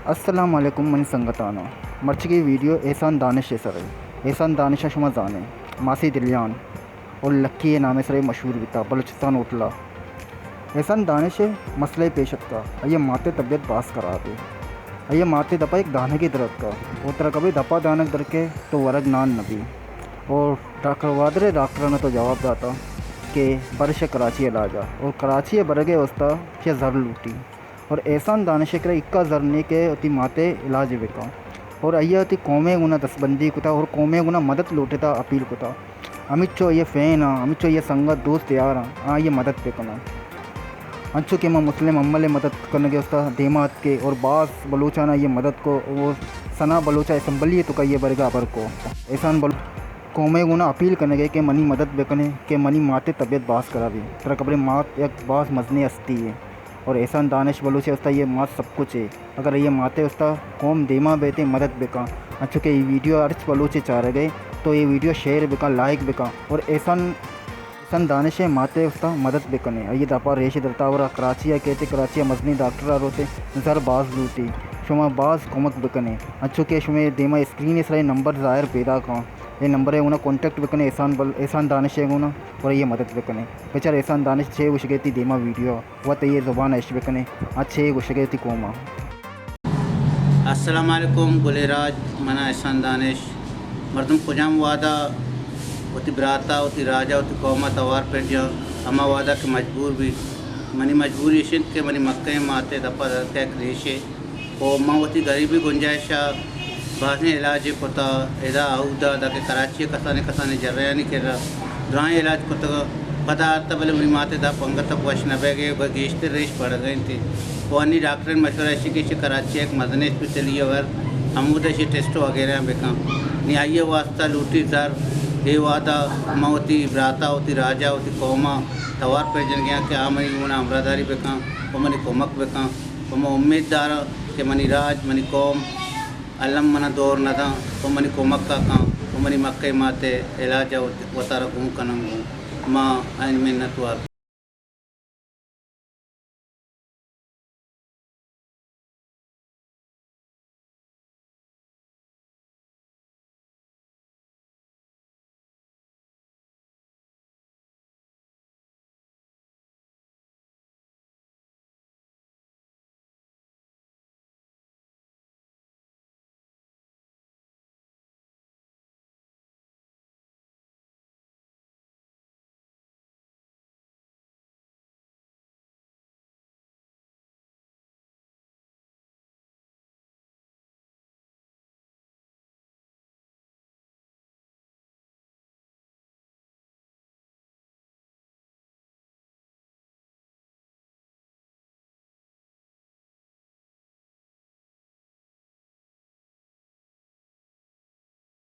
السلام علیکم منی سنگتانو، مرچگی ویڈیو احسان دانش ءِ سر ءَ۔ احسان دانش ءَ شما زانے، ماسی دلیان اور لکی ءِ نام ءِ سر ءَ مشہور بیتا بلوچستان ہوٹل ءَ۔ احسان دانش ءِ مسئلہ پیش اتکا، آئی ءِ مات ءِ طبیعت باز خراب ءَ۔ آئی ءِ مات ءِ دپا یک دانگے در اتکا، او ترا کبے دپا دانگ در کے تو ورگ نان نہ بی۔ اور ڈاکٹر گوادر ءِ ڈاکٹر ءَ تو جواب داتا کہ برش کراچی علاج ءَ، اور کراچی ءَ برگ ءِ واسطہ چہ زر لوٹی۔ اور احسان دانش ءِ کرا اکا زر نے کہ وتی مات ءِ علاج بکن۔ اور آئی ءَ وتی قوم ءِ گونا دستبندی کتا اور قوم ءِ گونا مدد لوٹتا، اپیل کتا۔ ہمچو آئی ءِ فین آں، ہمچو آئی ءِ سنگت دوست یار آں، آ آئی ءِ مدد بکناں۔ انچو کہ ما مسلم امل ءِ مدد کنگ ءِ استا دیما اتکے اور باز بلوچاں آئی ءِ مدد کو، اور ثنا بلوچ ءَ اسمبلی ءِ توکا آئی ءِ برگا ہبر کو۔ احسان بلوچ قوم ءِ گونا اپیل کنگ ءَ کہ منی مدد بکنے کہ منی مات ءِ طبیعت باز خراب ءَ۔ ترا خبرے مات یک باز مزنیں ہستی ءَ۔ اور احسان دانش بلوچ ءِ استا آئی ءِ مات سب کچھ ءَ۔ اگر آئی ءِ مات ءِ استا قوم دیما بیت ءُ مدد بکن، انچو کہ اے ویڈیو ہرچ بلوچے چارگ ءَ، تو اے ویڈیو شیئر بکن، لائک بکن اور احسان، احسان دانش ءِ مات ءِ استا مدد بکنے۔ آئی ءِ دپا ریش درتا اور کراچی ءَ کیت، کراچی ءَ مزنیں ڈاکٹر ءَ روت، زر باز لوٹی۔ شما باز کمک بکنے، انچو کہ شمے دیما اسکرین ءِ سرا اے نمبر ظاہر پیداک آں۔ اے نمبر ءِ گونا کانٹیکٹ بکنے احسان بل-، احسان دانش ءِ گونا اور آئی ءِ مدد بکنے۔ بچار احسان دانش چے گوشگ ءَ وتی دیما ویڈیو ءَ، وت آئی ءِ زبان ءَ اش بکنے، آ چے گوشگ ءَ وتی قوم ءَ۔ السلام علیکم گلیں راج، من آں احسان دانش۔ مردم کجام وہدا وتی برات ءَ، وتی راج ءَ، وتی قوم ءَ توار پرجاں، ہما وہدا کہ مجبور بیت۔ منی مجبوری اش انت کہ منی مکہیں مات ءِ دپا در کئیک ریشے۔ و من وتی گریبی گنجائش ءَ بازیں علاجے کتا، ادا اودا، داکہ کراچی ءَ کسانیں کسانیں جرایانی کرا دراہیں علاج کتگ۔ پدا آرتا، بلے منی مات ءِ دپ انگت وش نہ بیگ ءَ، گیشتر ریش پڑگ ءَ انت۔ و انی ڈاکٹرانی مشورہ اش کہ چہ کراچی ءَ یک مزنیں اسپتالے ءَ ور، ہمودا ایشی ٹیسٹ وغیرہ بکن۔ نی آئی ءِ واسطہ لوٹی زر۔ اے وہدا من وتی برات ءَ، وتی راج ءَ، وتی قوم ءَ توار پر جنگ ءَ آں کہ آ منی گونا ہمراہداری بکن و منی کمک بکن۔ و من امیت داراں کہ منی راج، منی قوم الم منا دور نہ داں و منی کمک ءَ کن و منی مکہ ءِ مات ءِ علاج ءَ وت-، وتارا گون کنن گوں۔ ما آیانی منت وار۔